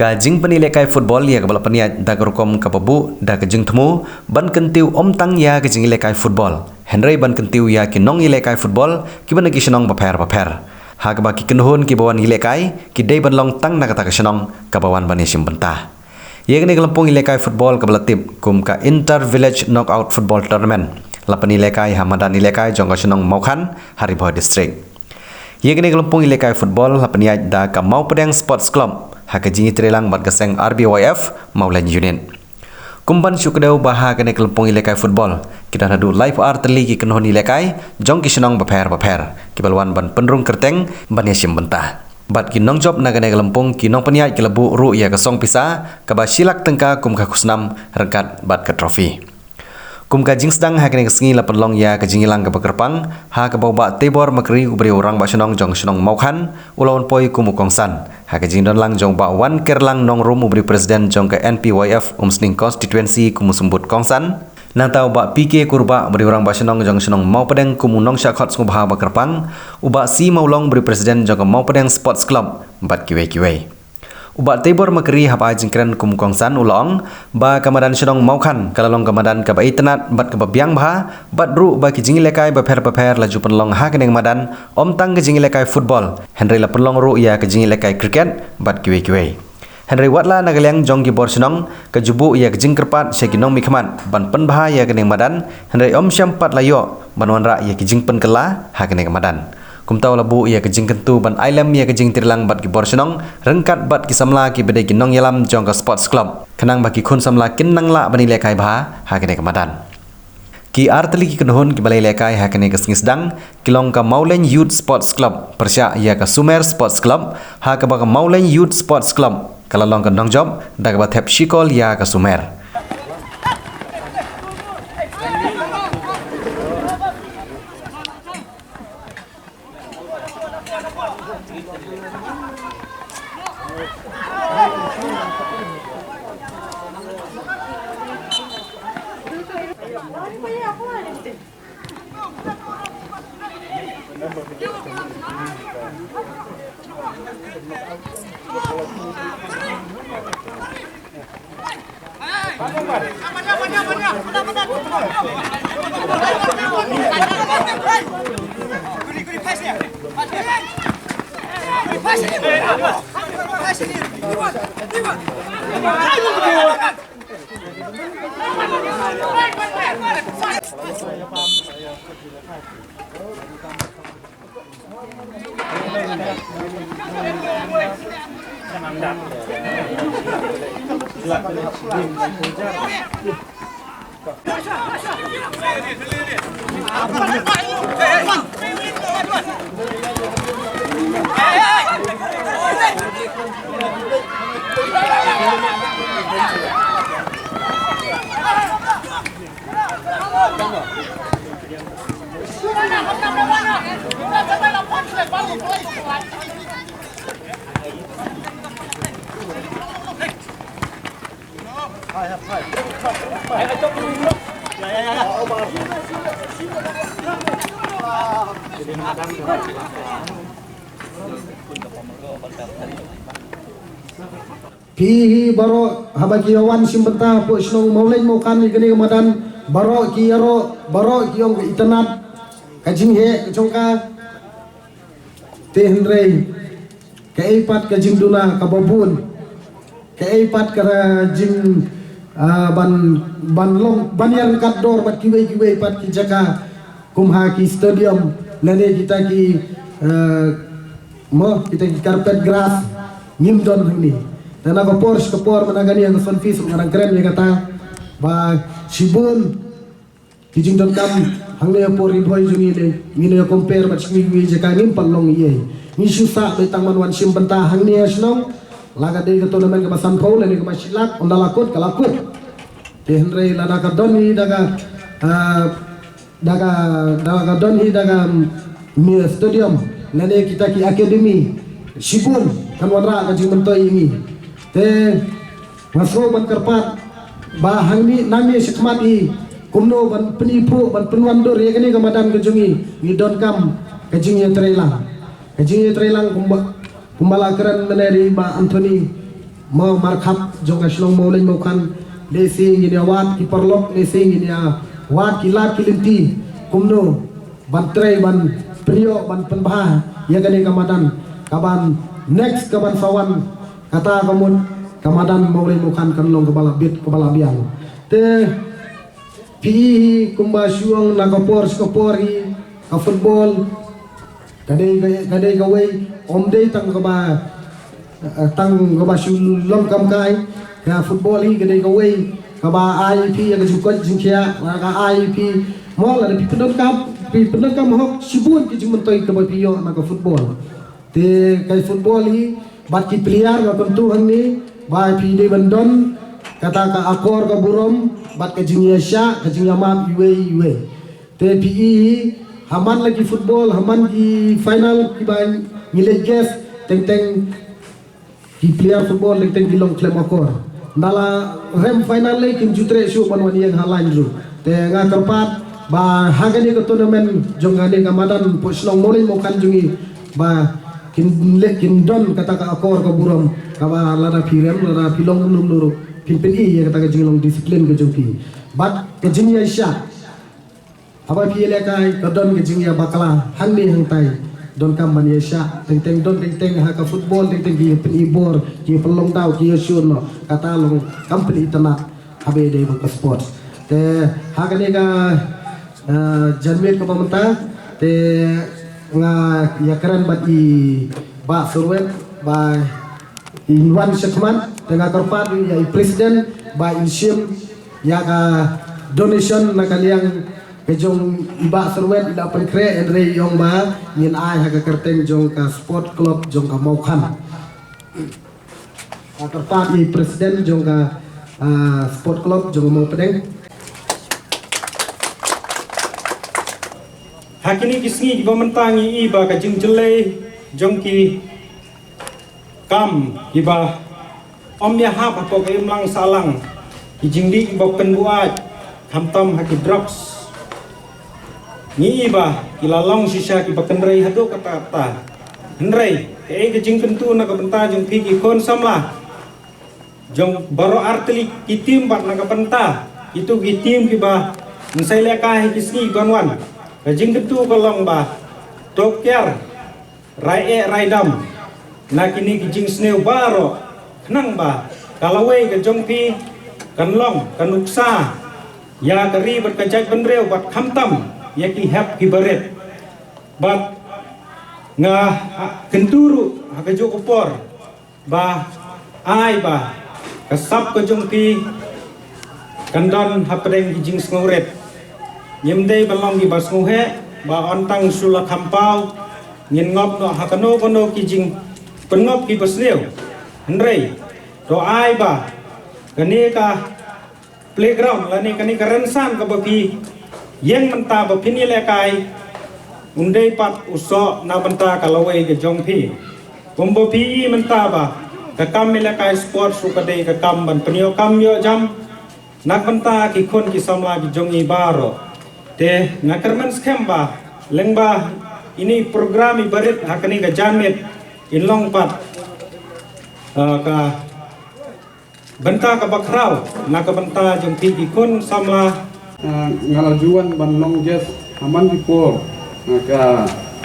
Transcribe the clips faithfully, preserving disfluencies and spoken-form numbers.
Ka jingpyniaid lehkai football ïa kaba la pynïaid da ka rukom kaba buh da ka jingthmu ban kyntiew ym tang ïa ka jingïalehkai football, hynrei ban kyntiew ïa ki nongïalehkai football kiba na ki shnong bapher bapher, ha kaba ki kynhun kiba wan ïalehkai ki dei ban long tang na kata ka shnong kaba wan ban ïashim bynta. Ïa kane ka lympung ïalehkai football kaba la tip kum ka Inter Village Knockout Football Tournament la pynïalehkai ha madan ïalehkai jong ka shnong Mawkhan ha Ri Bhoi District. Ïa kane ka lympung ïalehkai football la pynïaid da ka Mawpdeng Sports Club ha ka jingïatreilang bad ka seng R B Y F Mawleng Unit. Kum ban shu kdew ba ha kane ka lympung ïalehkai football ki don haduh laiphew ar tylli ki kynhun ïalehkai jong ki shnong bapher bapher kiba la wan ban pynrung kyrteng ban ïashim bynta. Bad ki nongjop na kane ka lympung ki nongpynïaid ki la buh ruh ïa ka song pisa kaba shi lak tyngka kum ka khusnam ryngkat bad ka trophy. Kum ka jingsdang ha kane ka sngi la pynlong ïa ka jingïalang kaba kyrpang ha kaba u Bah Teibor Makri u briew rangbah shnong jong shnong Mawkhan u la wan poi kum u kongsan ha ka jingdonlang jong u Bah Wankerlang Nongrum u briew president jong ka N P Y F Umsning constituency kum u symbud kongsan. Nangta u Bah P K Kurbah u briew rangbah shnong jong shnong Mawpdeng kum u nongshah khot sngewbha ba kyrpang, u Bah C Mawlong u briew president jong ka Mawpdeng Sports Club bad kiwei kiwei. U Bah Teibor Makri haba ai jingkren kum u kongsan u la ong ba ka madan shnong Mawkhan ka la long ka madan kaba itynnad bad kaba biang bha bad ruh ba ki jingïalehkai bapher bapher la ju pynlong ha kane ka madan ym tang ka jingïalehkai football hynrei la pynlong ruh ïa ka jingïalehkai cricket bad kiwei kiwei. Hynrei wat la na ka liang jong ki bor shnong ka ju buh ïa ka jingkyrpad sha ki nongmihkhmat ban pynbha ïa kane ka madan hynrei ym shym pat la ïoh ban wanrah ïa ki jingpynkylla ha kane ka madan. Kumta u la buh ïa ka jingkyntu ban ailem ïa ka jingtreilang bad ki bor shnong ryngkat bad ki samla kiba dei ki nongïalam jong ka sports club khnang ba ki khun samla kin nang lah ban ïalehkai bha ha kane ka madan. Ki ar tylli ki kynhun kiba la ïalehkai ha kane ka sngi sdang ki long ka Mawleng Youth Sports Club pyrshah ïa ka Sumer Sports Club, ha kaba ka Mawleng Youth Sports Club ka la long ka nongjop da kaba thep shikol ïa ka Sumer. Phi hi baroh haba ki wan shim bynta hapoh shnong Mawleng Mawkhan ïa kane ka madan, baroh ki ïaroh, baroh ki ong ka itynnad ka jingheh ka jong ka. Te hynrei kaei pat ka jingduna kaba bun, kaei pat ka jing, ah, ban, ban long ban ïaryngkat dor bad kiwei kiwei pat ki jaka kum ha ki stadium lane kita ki, eh, mo kita ki carpet grass ngim don hangne. Te na ka por sha ka por mynta kane ka Sunfeast nga dang kren ïa kata ba shibun ki jingdonkam hangne hapoh Ri Bhoi jong ngi, ngi ne compare bad sha kiwei kiwei jaka ngim pat long ei ei. Ngi shu sah beit tang ban wan shim bynta hangne ha shnong. La ka dei ka tournament kaba sanphew lane kaba shi lak, ynda la kut ka la kut. Te hynrei lada ka don hi da ka, ah, da ka, da ka don hi da ka, mm, stadium lane kita ki academy, shibun kan wanrah ka jingmyntoi ïa ngi. Te nga sngew ban kyrpad ba hangne nangne shakhmat hi kumno ban pyniphuh ban pynwandur ïa kane ka madan ka jong ngi, ngi donkam ka jingïatreilang. Ka jingïatreilang kumba, kumba la kren mynne da i Bah Anthony. Mo markhap jong ka shnong Mawleng Mawkhan, lehse ngin ïa wad ki paralok, lehse ngin ïa wad ki lad ki lynti kumno ban trei, ban pynïoh, ban pynbha ïa kane ka madan, kaban next, kaban sa wan, kata ka mut ka madan Mawleng Mawkhan kan long kaba la bit, kaba la biang. Te phi i hi kumba shu ong, na ka por sha ka por hi ka football ka dei ka, ka dei kawei, ym dei tang kaba, eh, tang kaba shu long kam kai. Ka football hi ka dei kawei kaba ai ïa phi ïa ka jingkoit jingkhiah, ka ai ïa phi, mo, lada phi pyndonkam, phi pyndonkam hok shibun ki jingmyntoi kaba phi ïoh na ka football. Te ka football hi bad ki player nga kyntu hangne ba phi dei ban don kata ka akor ka burom bad ka jingïasyah, ka jingïamap iwei iwei. Te phi i hi, ha man la ki football, ha man ki final kiba ngi leit guest, teng teng ki player football teng teng ki long khlem akor. Nda la rem final lei kin ju treh shuh ban wan ïeng ha line ruh. Te nga kyrpad ba ha kane ka tournament jong kane ka madan pok shnong Mawleng Mawkhan jong ngi ba kin leh, kin don kata ka akor ka burom kaba lada phi rem, lada phi long kumno kumno ruh phin pyni ïa kata ka jinglong discipline ka jong phi bad ka jingïasyah. Haba phi ïalehkai ka don ka jingïabakla hangne hangtai. Donkam ban ïasyah, teng teng don, teng teng ha ka football teng teng ki pyni bor, ki pynlong daw, ki ïashun noh. Kata long kam pyni tynnat haba ïadei bad ka sports. Te ha kane ka, eh, janmiet kaba mynta, te nga ïakren bad i Bah Surwet ba in wan shakhmat, te nga kyrpad ïa i president ba in shim ïa ka donation na ka liang ka jong i Bah Surwet i la pynkhreh, hynrei i ong ba ngin ai ha ka kyrteng jong ka sport club jong ka Mawkhan. Nga kyrpad ïa i president jong ka, ah, sport club jong ka Mawpdeng. Ha kine ki sngi kiba mynta ngi i ba ka jingjyllei jong ki kam kiba ym ïahap hapoh ka imlang sahlang, ki jingdih kiba pynbuaid khamtam ha ki drugs. Ngi i ba ki la long shisha kiba kynrei haduh katta katta. Hynrei kaei ka jingkyntu na ka bynta jong phi ki khun samla jong baroh artylli ki team bad na ka bynta kito ki team kiba yn sa ïalehkai ha ki sngi ban wan? Ka jingkyntu ka long ba to kiar rai eh rai dam na kine ki jingsniew baroh, khnang ba ka lawei ka jong phi kan long ka nuksa ïa ka ri bad ka jaitbynriew bad khamtam ïa ki hep ki barit. Bad nga, ah, kyntu ruh ha kajuh ka por ba ai ba ka sap ka jong phi kan don hapdeng ki jingsngewrit. Ngim dei ban long kiba sngewheh ba yn tang shu la kham paw ngin ngop noh ha kano kano ki jingpynngop kiba sniew. Hynrei to ai ba kane ka playground lane kane ka rynsan kaba phi ïeng mynta ba phin ïalehkai, un dei pat u soh na bynta ka lawei ka jong phi. Kumba phi i mynta ba ka kam ïalehkai sports ruh ka dei ka kam ban pynïoh kam ïoh jam na ka bynta ki khun ki samla ki jong ngi baroh. Te nga kyrmen skhem ba lyngba ine i program iba rit ha kane ka janmiet in long pat, uh, ka bynta kaba khraw na ka bynta jong phi ki khun samla. Ah, nga la ju wan ban long guest ha man ki por. Ah, ka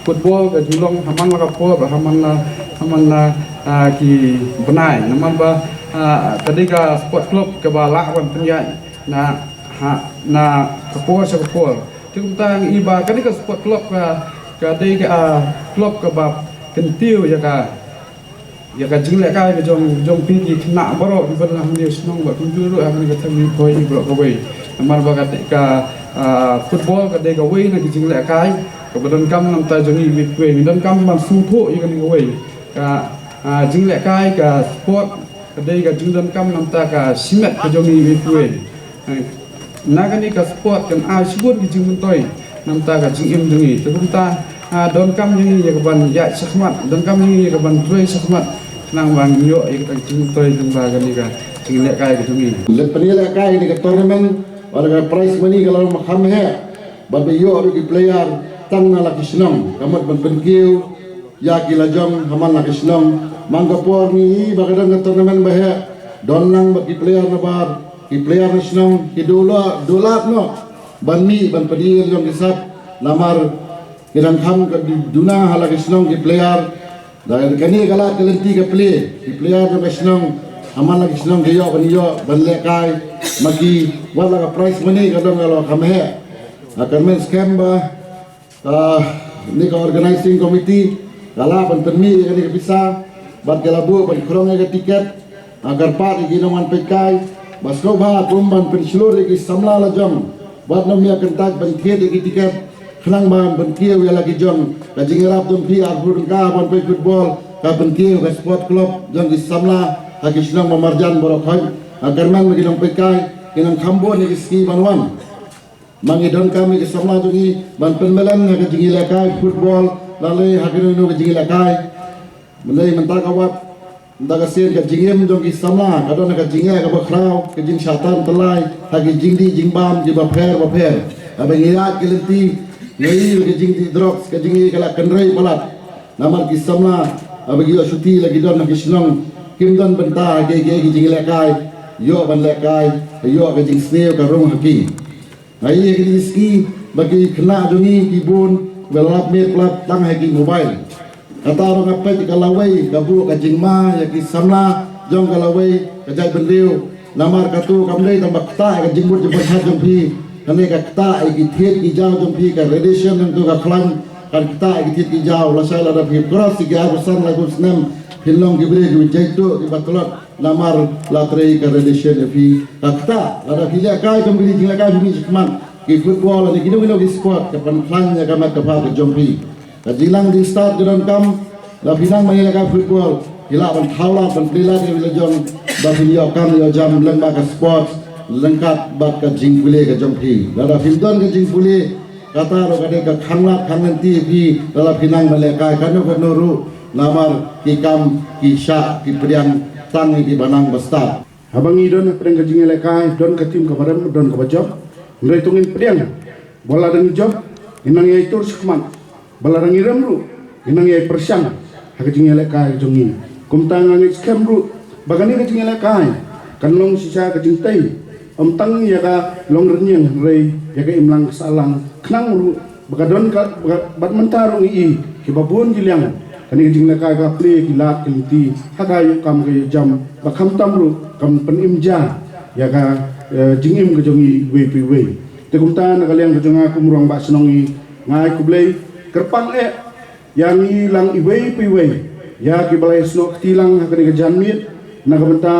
football ka ju long ha man la ka por, ha man la, ha man la, ah, ki bnai. Namar ba, ah, ka dei ka sport club kaba lah ban pynïaid na, ha, na ka por sha ka por. Te kumta ngi i ba ka dei ka sport club ka, ka dei ka, ah, club kaba kyntiew ïa ka ïa ka jinglehkai ka jong, jong phi ki khynnah baroh kiba don hangne shnong bad kumjuh ruh ha kane ka thaiñ Ri Bhoi baroh kawei. Namar ba ka, ka, ah, football ka dei kawei na ki jinglehkai kaba donkam na bynta jong ngi iwei pa iwei. Ngi donkam ban sngewthuh ïa kane kawei. Ka, ah, jinglehkai ka sport ka dei ka jingdonkam na bynta ka shimet ka jong ngi iwei pa iwei. Na kane ka sport kan ai shibun ki jingmyntoi na bynta ka jingim jong ngi. Te kumta, ah, donkam jong ngi ïa ka ban ïaid shakhmat, donkam jong ngi ïa ka ban trei shakhmat, khnang ba ngin ïoh ïa kata ka jingmyntoi jong ba kane ka jinglehkai ka jong ngi. Lehkai kane ka tournament, bad ka prize money ka la long ba kham heh, bad ba ïoh ruh ki player tang na la ki shnong, ka mut ban pynkiew ïa ki lajong ha man la ki shnong. Man ka por ngi i ba ka don ka tournament ba heh, don lang ba ki player na bar, ki player na shnong ki dula dulat noh ban mih ban pynïeng jong ki sap. Namar ki dang kham ka duna ha la ki shnong ki player. Da kane ka lad ka lynti ka plie, ki player jong ka shnong ha man la ki shnong ki ïoh ban ïoh ban lehkai ma ki. Wat la ka prize money ka don ka la kham heh. Ha ka men skhem ba Ah, ni ka organizing committee ka la ban pynmih ïa kane ka pisa bad ka la buh ban khrong ïa ka tiket. Ah, kyrpad ïa ki nongwan peitkai ba sngewbha kum ban pynshlur ïa ki samla lajong bad nongmih kyntait ban thied ïa ki tiket khnang ban pynkiew ïa la ki jong. Ka jingïarap jong phi arphew tyngka ban peit football ka pynkiew ka sport club jong ki samla ha ki shnong ba marjan baroh khoit. Ah, kyrmen ba ki nongpeitkai ki nang kham bun ïa ki sngi ban wan. Ma ngi donkam ïa ki samla jong ngi ban pynmlien ha ka jingïalehkai football, lane ha kano kano ka jingïalehkai. Mynta, mynta ka wat, mynta ka sien ka jingim jong ki samla ka don ha ka jingeh kaba khraw, ka jingshah tan tyllai ha ki jingdih jingbam kiba pher ba pher. Haba ngi ïaid ki lynti, ngi ïohi ka jingdih drugs, ka jingdih ka la kynrei palat. Namar ki samla haba ki ïoh shuti la ki don ha ki shnong, kim don bynta ha ki, ki, ki jingïalehkai, ïoh ban lehkai, ïoh ka jingsniew ka rung ha ki. Nga ïohi ha kine ki sngi ba ki khynnah jong ngi ki bun ba la lap miet lap tang ha ki mobile. Kata ruh nga peit ka lawei ka buh ka jingma ïa ki samla jong ka lawei ka jaitbynriew. Namar kato kam dei tang ba ktah ïa ka jingmut jingpyrkhat jong phi, hynrei ka ktah ïa ki thied ki jaw jong phi, ka radiation hangto ka khlaiñ kan ktah ïa ki thied ki jaw. Lashai lada phi cross ïa ki arphew san laiphew snem phin long ki briew kiba jaituh kiba tlot. Namar la trei ka radiation ïa phi. Ka ktah lada phi lehkai kum kine ki jinglehkai phi mih shakhmat, ki football lane kino kino ki sport, ka pynkhlaiñ ïa ka met ka phad ka jong phi. Ka jinglang jingstad ka donkam, la phi nang ban ïalehkai football, phi lah ban thaw lad ban plie lad ïa phi la jong ba phin ïoh kam ïoh jam lyngba ka sport ryngkat bad ka jingpule ka jong phi. Lada phim don ka jingpule, kata ruh ka dei ka khanglad khanglynti ïa phi, lada phi nang ban lehkai kano kano ruh. Namar ki kam ki shah ki pdiang tang ïa kiba nang ba stad. Haba ngi don hapdeng ka jingïalehkai don ka team kaba rem, don kaba jop. Hynrei to ngin pdiang ba lada ngi jop ngin nang ïai tur shakhmat, ba lada ngi rem ruh ngin nang ïai pyrshang ha ka jingïalehkai jong ngi. Kumta nga ngeit skhem ruh ba kane ka jingïalehkai kan long shisha ka jingtei, ym tang ïa ka longrynïeng hynrei ïa ka imlang ka sahlang, khnang ruh ba ka don ka, ba ka, bad mynta ruh ngi i kiba bun ki liang kane ka jinglehkai ka plie ki lad ki lynti ha ka ïoh kam ka ïoh jam, ba khamtam ruh kam pynim ja ïa ka, eh, jingim ka jong ngi iwei pa iwei. Te kumta na ka liang ka jong nga kum u rangbah shnong ngi, nga ai khublei kyrpang eh ïa ngi lang iwei pa iwei, ïa kiba la ïasnoh kti lang ha kane ka janmiet na ka bynta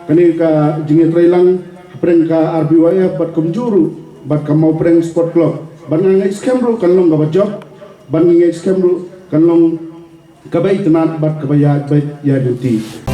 kane ka jingïatreilang hapdeng ka R B Y F bad kumjuh ruh bad ka Mawpreng Sport Club. Bad nga ngeit skhem ruh kan long kaba jop, bad nga ngeit skhem ruh kan long kaba itynnad bad kaba ïaid beit ïaid lynti.